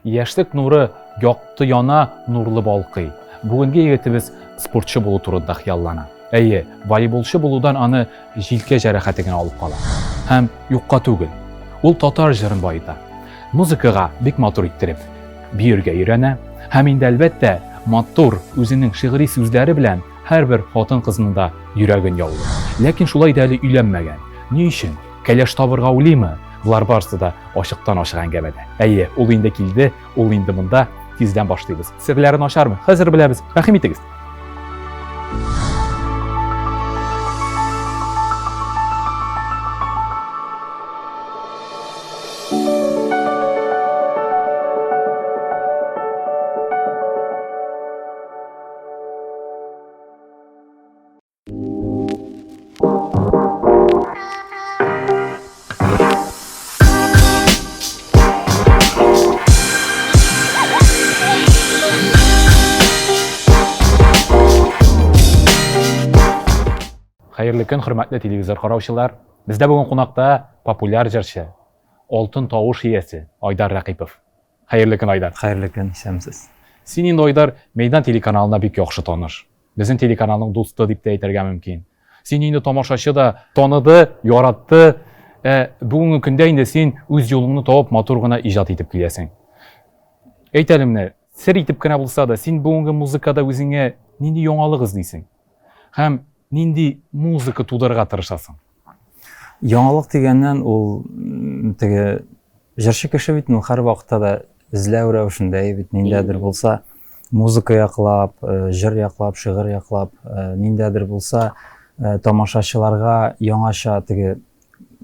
Яшьлек нуры якты яна, нурлы балкый. Бүгенге егетебез спортчы булу турында хыяллана. Әйе, волейболчы булудан аны җилкә җәрәхәте генә алып кала. Һәм юкка түгел. Ул татар җырын баета. Музыкага бик матур иттереп биергә өйрәнә. Һәм инде, әлбәттә, матур үзенең шигъри сүзләре белән һәрбер хатын-кызның да йөрәген яулый. Ләкин шулай да әле өйләнмәгән. Ни өчен? Кәләш табырга уйлыймы? Болар барысы да ачыктан-ачык әңгәмәдә. Әйе, ул инде килде, ул инде монда. Тиздән башлыйбыз. Серләрен ачармы? Хәзер беләбез. Рәхим итегез. Хәерле көн, хөрмәтле телевизор караучылар. Бездә бүген кунакта популяр җырчы, алтын тавыш иясе Айдар Рәкыйпов. Хәерле көн, Айдар. Хәерле көн, исәнмесез. Син инде, Айдар, Мәйдан телеканалына бик яхшы таныш. Безнең телеканалның дусты дип тә әйтергә мөмкин. Син инде тамашачы да таныды, яратты. Ә бүгенге көндә инде син үз юлыңны табып, матур гына иҗат итеп киләсең. Әйт әле менә, сер итеп кенә булса да, син бүгенге музыкада үзеңә нинди яңалык эзлисең? Һәм нинди музыка тудырырга тырышасың? Яңалык дигәннән ул теге җырчы кеше бит, ну һәрвакытта да эзләү рәвешендә бит, ниндәдер булса музыка яклап, э, җыр яклап, шигырь яклап, э, ниндәдер булса э, тамашачыларга яңача теге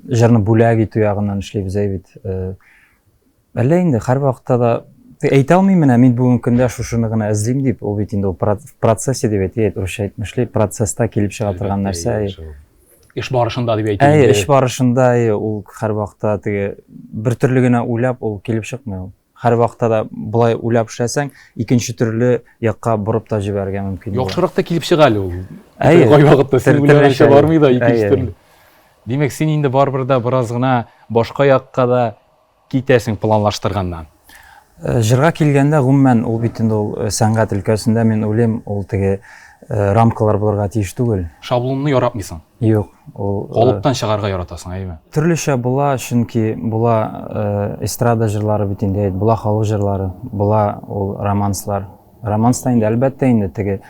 җырны бүләк итү ягыннан эшлибез әй бит. Әллә инде һәрвакытта да әйтә алмыйм менә мин бүгенге көндә шушыны гына эзлим дип, ул бит инде ул в процессе дип әйтик, русча әйтмешли, процесста килеп чыга торган нәрсә. Эш барышында дип әйтик. Әйе, эш барышында ул һәрвакытта теге бер төрле генә уйлап ул килеп чыкмый ул. Һәрвакытта да болай уйлап эшләсәң, икенче төрле якка борып та җибәрергә мөмкин. Яхшырак та килеп чыга әле ул. Әйе. Кайвакытта син уйлаганча бармый да икенче төрле. Димәк, син инде барыбер дә бераз гына башка якка да китәсең планлаштырганнан. Э, җырга килгәндә, гомумән, ул бит инде ул э, сәнгать өлкәсендә, мин уйлыйм, ул теге э, рамкалар булырга тиеш түгел. Шаблонны яратмыйсың. Юк, ул калыптан чыгарга яратасың, әйеме? Төрлечә була, чөнки була эстрада җырлары бит инде, була халык җырлары, була ул романслар. Романста инде әлбәттә инде теге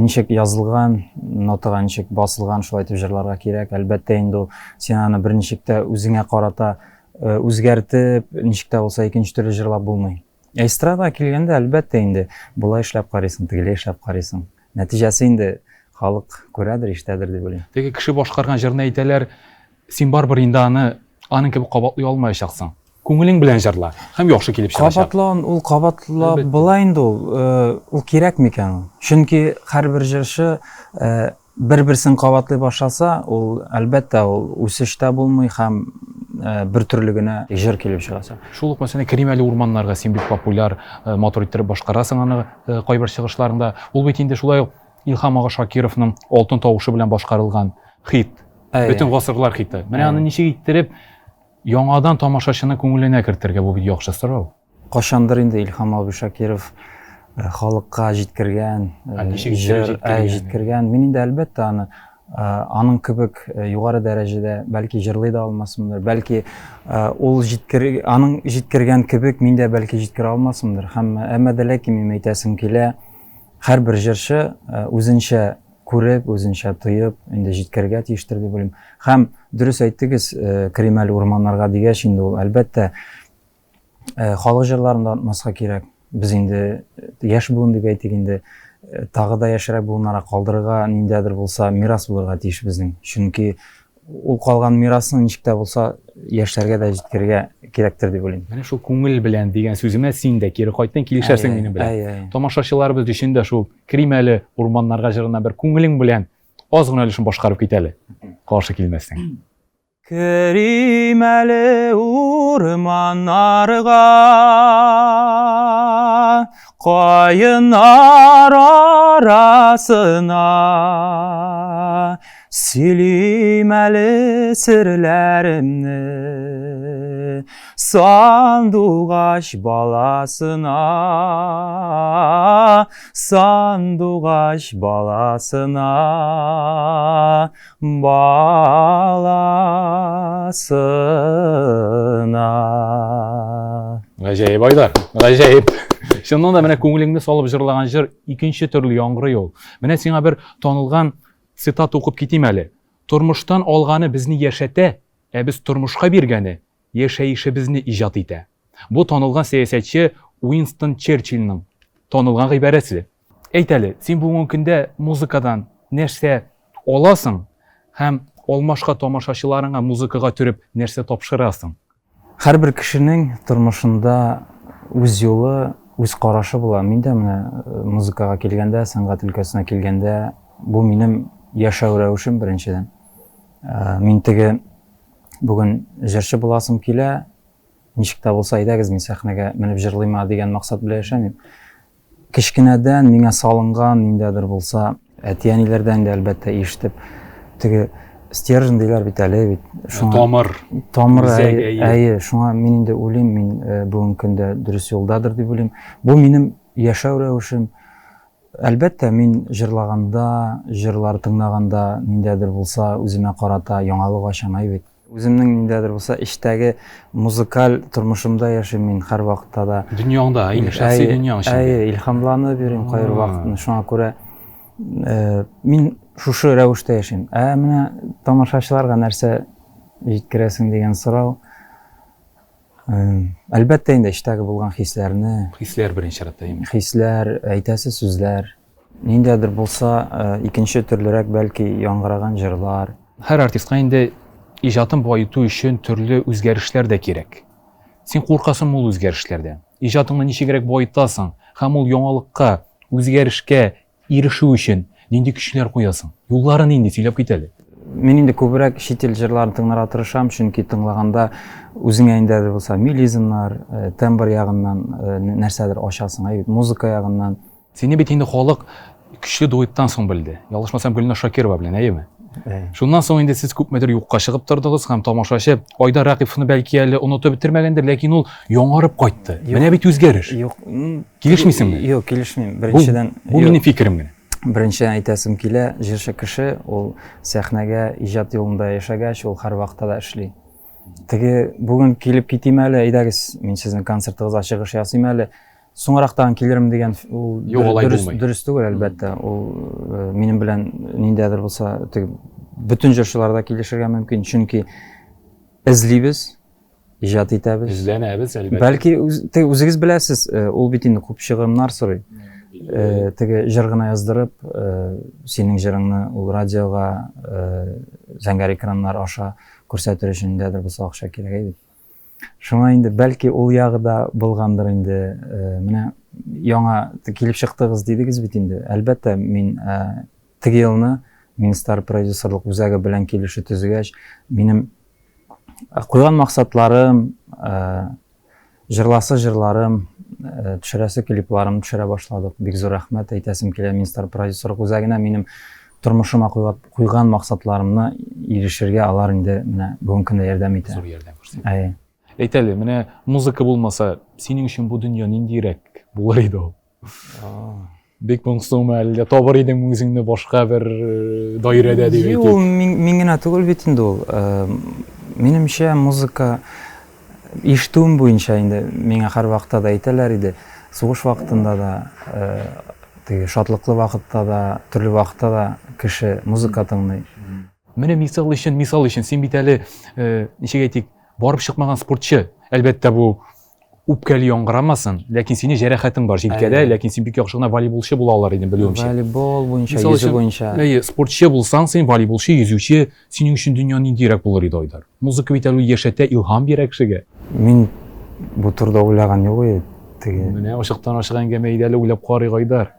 ничек язылган, нотага ничек басылган, шулай итеп җырларга кирәк. Әлбәттә инде ул син аны берничек тә үзеңә карата үзгәртеп, ничек тә булса икенче төрле җырлап булмый. Ә эстрадага килгәндә, әлбәттә инде, болай эшләп карыйсың, тегеләй эшләп карыйсың. Нәтиҗәсе инде халык күрәдер, ишетәдер дип уйлыйм. Теге кеше башкарган җырны әйтәләр, син барыбер инде аны аның кебек кабатлый алмаячаксың. Күңелең белән җырла һәм яхшы килеп чыгачак. Кабатлавын ул кабатлап була инде ул, ул кирәк микән ул? Чөнки һәрбер җырчы бер-берсен кабатлый башласа, ул, әлбәттә, ул үсеш тә булмый һәм бер төрле генә җыр килеп чыгачак. Шул ук мәсәлән, Керим әле урманнарга, син бик популяр, матур иттереп башкарасың аны кайбер чыгышларыңда. Ул бит инде шулай ук Илһам ага Шакировның алтын тавышы белән башкарылган хит. Бөтен гасырлар хиты. Менә аны ничек иттереп яңадан тамашачының күңеленә кертергә, бу бит яхшы сорау. Кайчандыр инде Илһам абый Шакиров э, халыкка җиткергән, э, җыр э, җиткергән. Мин инде әлбәттә аны аның кебек югары дәрәҗәдә бәлки җырлый да алмасымдыр, бәлки ул җиткер аның җиткергән кебек мин дә бәлки җиткерә алмасымдыр. Һәм әмма дә ләкин мин әйтәсем килә, һәрбер җырчы үзенчә күреп, үзенчә тоеп, инде җиткерергә тиештер дип уйлыйм. Һәм дөрес әйттегез, Керим әле урманнарга дигәч, инде ул әлбәттә Э, халык җырларын да онытмаска кирәк. Без инде э, яшь буын дип әйтик инде, э, тагы да яшьрәк буыннарга калдырырга ниндәдер булса мирас булырга тиеш безнең. Чөнки ул калган мирасны ничек тә булса яшьләргә дә җиткерергә кирәктер дип уйлыйм. Менә шул күңел белән дигән сүземә син дә кире кайттың, килешәсең минем белән. Тамашачыларыбыз өчен дә шул Керим әле урманнарга җырына бер күңелең белән аз гына өлешен башкарып кит әле. Каршы килмәссең. Керим әле урманнарга, Каеннар арасына, Сөйлим әле серләремне. Сандугач баласына, сандугач баласына, баласына. Гаҗәеп, Айдар, гаҗәеп. Чыннан да менә күңелеңне салып җырлаган җыр икенче төрле яңгырый ул. Менә сиңа бер танылган цитата укып китим әле. Тормыштан алганы безне яшәтә, ә без тормышка биргәне яшәешебезне иҗат итә. Бу танылган сәясәтче Уинстон Черчилльның танылган гыйбарәсе. Әйт әле, син бүгенге көндә музыкадан нәрсә аласың һәм алмашка тамашачыларыңа музыкага төреп нәрсә тапшырасың? Һәрбер кешенең тормышында үз юлы, үз карашы була. Мин дә менә э, музыкага килгәндә, сәнгать өлкәсенә килгәндә, бу минем яшәү рәвешем беренчедән. Э, мин теге бүген җырчы буласым килә, ничек тә булса әйдәгез мин сәхнәгә менеп җырлыйм дигән максат белән яшәмим. Кечкенәдән миңа салынган ниндәдер булса, әти-әниләрдән дә әлбәттә ишетеп, теге стержень диләр бит әле бит. Шуңа, тамыр. Тамыр, әйе, әйе, шуңа мин инде уйлыйм, мин э, бүгенге көндә дөрес юлдадыр дип уйлыйм. Бу минем яшәү рәвешем. Әлбәттә, мин җырлаганда, җырлар тыңлаганда ниндәдер булса үземә карата яңалык ачам, әй бит. Үземнең ниндәдер булса эчтәге музыкаль тормышымда яшим мин һәрвакытта да. Дөньяңда, инде шәхси дөньяң эчендә. Әйе, илһамланып йөрим кайбер вакытны. Шуңа күрә э, мин шушы рәвештә яшим. Ә менә тамашачыларга нәрсә җиткерәсең дигән сорау. Э, әлбәттә инде эчтәге булган хисләрне. Хисләр беренче чиратта инде. Хисләр, әйтәсе сүзләр. Ниндәдер булса, э, икенче төрлерәк бәлки яңгыраган җырлар. Һәр артистка инде иҗатын баету өчен төрле үзгәрешләр дә кирәк. Син куркасыңмы ул үзгәрешләрдән? Иҗатыңны ничегрәк баетасың һәм ул яңалыкка, үзгәрешкә ирешү өчен нинди көчләр куясың? Юллары нинди? Сөйләп кит әле. Мин инде күбрәк чит ил җырларын тыңларга тырышам, чөнки тыңлаганда үзеңә инде булса мелизмнар, э, тембр ягыннан э, нәрсәдер ачасың, әйе бит, музыка ягыннан. Сине бит инде халык көчле дуэттан соң белде. Ялгышмасам, Гөлназ Шакирова белән, әйеме? Шуннан соң инде сез күпмедер юкка чыгып тордыгыз һәм тамашачы Айдар Рәкыйповны бәлки әле онытып бетермәгәндер, ләкин ул яңарып кайтты. Менә бит үзгәреш. Юк. Килешмисеңме? Юк, килешмим. Беренчедән, бу минем фикерем генә. Беренчедән әйтәсем килә, җырчы кеше ул сәхнәгә иҗат юлында яшәгәч, ул һәрвакытта да эшли. Теге бүген килеп китим әле, әйдәгез, мин сезнең концертыгызга чыгыш ясыйм әле. Соңрак тагын килермен дигән ул Юк, алай дөрес, булмый. дөрес түгел, әлбәттә. Ул э, минем белән ниндәдер булса, теге бөтен җырчылар да килешергә мөмкин, чөнки эзлибез, иҗат итәбез. Эзләнәбез, әлбәттә. Бәлки үз, теге үзегез беләсез, э, ул бит инде күп чыгымнар сорый. Э, теге җыр гына яздырып, э, синең җырыңны ул радиога, э, зәңгәр экраннар аша күрсәтер өчен ниндәдер булса акча кирәк әй бит. Шуңа инде бәлки ул ягы да булгандыр инде. Э, менә яңа килеп чыктыгыз дидегез бит инде. Әлбәттә, мин э, теге елны Минстар продюсерлык үзәге белән килешү төзегәч, минем э, куйган максатларым, җырласы җырларым, төшерәсе клипларым төшерә башладык. Бик зур рәхмәт әйтәсем килә Минстар продюсерлык үзәгенә. Минем тормышыма куйган максатларымны ирешергә алар инде менә бүгенге көндә ярдәм итә. Зур ярдәм күрсәтә. Әйе. Әйт әле, менә музыка булмаса, синең өчен бу дөнья ниндирәк булыр иде ул? Бик моңсуңмы әллә табыр идең үзеңне башка бер э, даирәдә дип әйтик? Ул мин, мин генә түгел бит инде ул. Э, минемчә, музыка ишетүем буенча инде миңа һәрвакытта да әйтәләр иде. Сугыш вакытында да э, Теге шатлыклы вакытта да, төрле вакытта да кеше музыка тыңлый. Менә мисал өчен, мисал өчен, син бит әле, э, ничек әйтик, барып чыкмаган спортчы. Әлбәттә, бу үпкәле яңгырамасын, ләкин синең җәрәхәтең бар җилкәдә, ләкин син бик яхшы гына волейболчы була алар идең, белүемчә. Волейбол буенча, йөзү өчен, буенча. Әйе, спортчы булсаң син, волейболчы, йөзүче, синең өчен дөнья ниндирәк булыр иде, Айдар? Музыка бит әле яшәтә, илһам бирә кешегә. Мин бу турыда уйлаган юк иде. Теге. Менә ачыктан-ачык әңгәмә иде әле, уйлап карыйк, Айдар.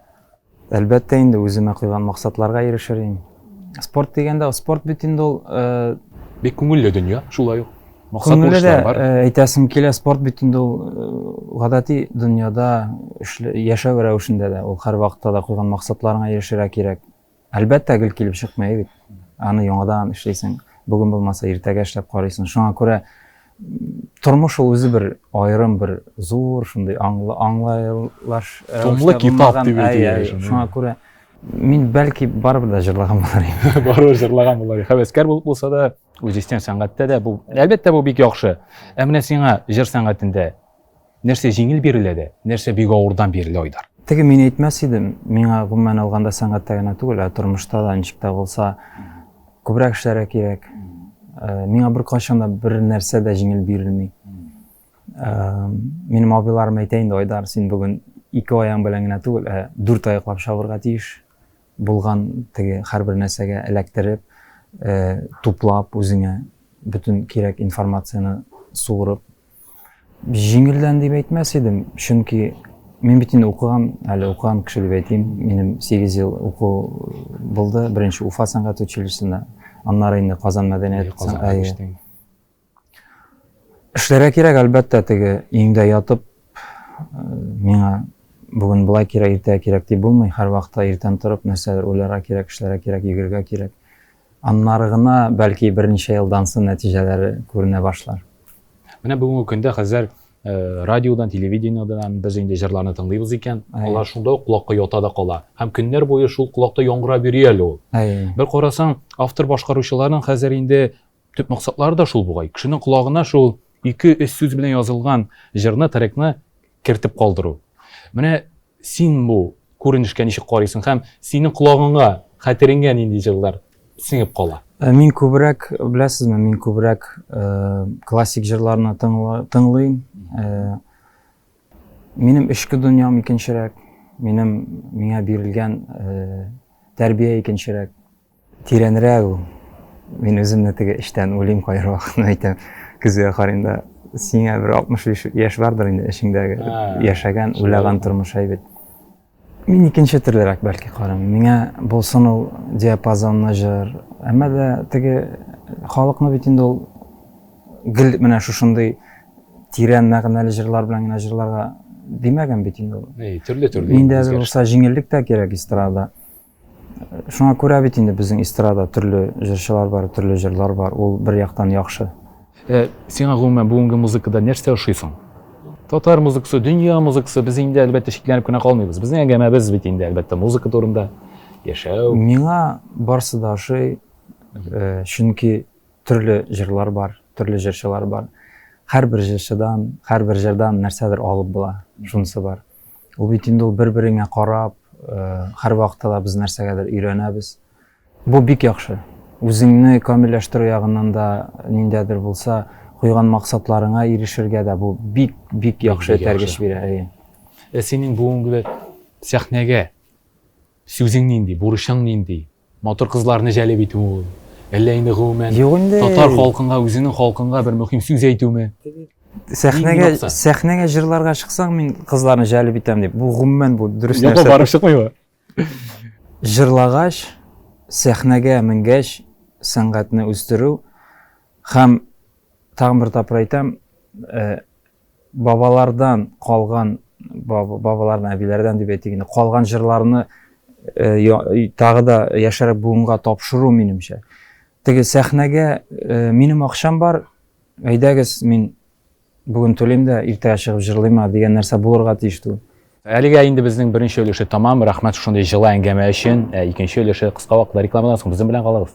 Әлбәттә инде үземә куйган максатларга ирешер идем. Спорт дигәндә, спорт бит инде ул э, бик күңелле дөнья, шулай ук. Максат күңелле дә бар. Э, әйтәсем килә, спорт бит инде ул э, гадәти дөньяда яшәү рәвешендә дә ул һәрвакытта да куйган максатларыңа ирешергә кирәк. Әлбәттә, гел килеп чыкмый бит. Аны яңадан эшлисең. Бүген булмаса, иртәгә эшләп карыйсың. Шуңа күрә Тормыш ул үзе бер аерым бер зур шундый аңлайлаш Томлы китап дип әйтелә. Шуңа күрә мин бәлки барыбер дә җырлаган булыр идем. Барыбер җырлаган булыр идем. Һәвәскәр булып булса да, үзешчән сәнгатьтә дә бу, әлбәттә, бу бик яхшы. Ә менә сиңа җыр сәнгатендә нәрсә җиңел бирелә дә, нәрсә бик авырдан бирелә, Айдар? Теге мин әйтмәс идем, миңа гомумән алганда сәнгатьтә генә түгел, ә тормышта да ничек тә булса күбрәк эшләргә кирәк. Э, миңа беркайчан да бер нәрсә дә җиңел бирелми. Э, минем абыйларым әйтә инде, Айдар, син бүген ике аяң белән генә түгел, ә дүрт аяклап чабырга тиеш булган теге һәрбер нәрсәгә эләктереп, э, туплап үзеңә бөтен кирәк информацияне суырып. Җиңелдән дип әйтмәс идем, чөнки мин бит инде укыган, әле укыган кеше дип әйтим. Минем 8 ел уку булды. Беренче Уфа сәнгать училищесында, аннары инде Казан мәдәният Казанга Эшләргә кирәк, әлбәттә, теге өеңдә ятып, э, миңа бүген болай кирәк, иртәгә кирәк дип булмый. Һәрвакытта иртән торып нәрсәдер уйларга кирәк, эшләргә кирәк, йөгерергә кирәк. Аннары гына, бәлки, берничә елдан соң нәтиҗәләре күренә башлар. Менә бүгенге көндә хәзер э, радиодан, телевидениедән без инде җырларны тыңлыйбыз икән, алар шунда ук колакка ята да кала. Һәм көннәр буе шул колакта яңгырап йөри әле ул. Бер карасаң, автор башкаручыларның хәзер инде төп максатлары да шул бугай. Кешенең колагына шул ике-өч сүз белән язылган җырны, трекны кертеп калдыру. Менә син бу күренешкә ничек карыйсың һәм синең колагыңа, хәтереңә нинди җырлар сеңеп кала? Э, мин күбрәк, беләсезме, мин күбрәк э, классик җырларны тыңлыйм. Э, минем эчке дөньям икенчерәк, минем миңа бирелгән э, тәрбия икенчерәк. Тирәнрәк ул. Мин үземне теге эчтән уйлыйм кайбер вакытны әйтәм. Көзгә карыйм да, сиңа бер 65 яшь бардыр инде эчеңдәге яшәгән, уйлаган тормыш әйбәт. Мин икенче төрлерәк бәлки карыйм. Миңа булсын ул диапазонлы җыр. Әмма дә теге халыкны бит инде ул гел менә шушындый тирән мәгънәле җырлар белән генә җырларга димәгән бит инде ул. Төрле-төрле. Ниндидер булса җиңеллек тә кирәк эстрада. Шуңа күрә бит инде безнең эстрада төрле җырчылар бар, төрле җырлар бар. Ул бер яктан яхшы. Э, сиңа гомумән бүгенге музыкада нәрсә ошый соң? Татар музыкасы, дөнья музыкасы, без инде әлбәттә шикләнеп кенә калмыйбыз. Безнең әңгәмәбез бит инде әлбәттә музыка турында, яшәү. Миңа барсы да ошый, э, чөнки төрле җырлар бар, төрле җырчылар бар. Һәрбер җырчыдан, һәрбер җырдан нәрсәдер алып була. Шунысы бар. Ул бит инде ул бер-береңә карап, э, һәрвакытта да без нәрсәгәдер өйрәнәбез. Бу бик яхшы. Үзеңне камилләштерү ягыннан да ниндәдер булса, куйган максатларыңа ирешергә дә бу бик бик яхшы этәргеч бирә. Әйе. Ә синең бүгенге сәхнәгә сүзең нинди, бурычың нинди? Матур кызларны җәлеп итү ул. Әллә инде гомумән Юк инде. татар халкынга, үзенең халкынга бер мөһим сүз әйтүме? Сәхнәгә сәхнәгә җырларга чыксаң, мин кызларны җәлеп итәм дип. Бу гомумән бу дөрес нәрсә. Юк, барып чыкмыймы? Җырлагач, сәхнәгә менгәч, сәнгатьне үстерү һәм тагын бер тапкыр әйтәм, э, бабалардан калган бабалардан әбиләрдән дип әйтик инде калган җырларны э, тагы да яшәрәк буынга тапшыру минемчә теге сәхнәгә э, минем акчам бар әйдәгез мин бүген түлим дә иртәгә чыгып җырлыйм дигән нәрсә булырга тиеш түгел. Әлегә инде безнең беренче өлеше тамам. Рәхмәт шушындый җылы әңгәмә өчен. Ә икенче өлеше кыска вакытлы рекламадан соң безнең белән калыгыз.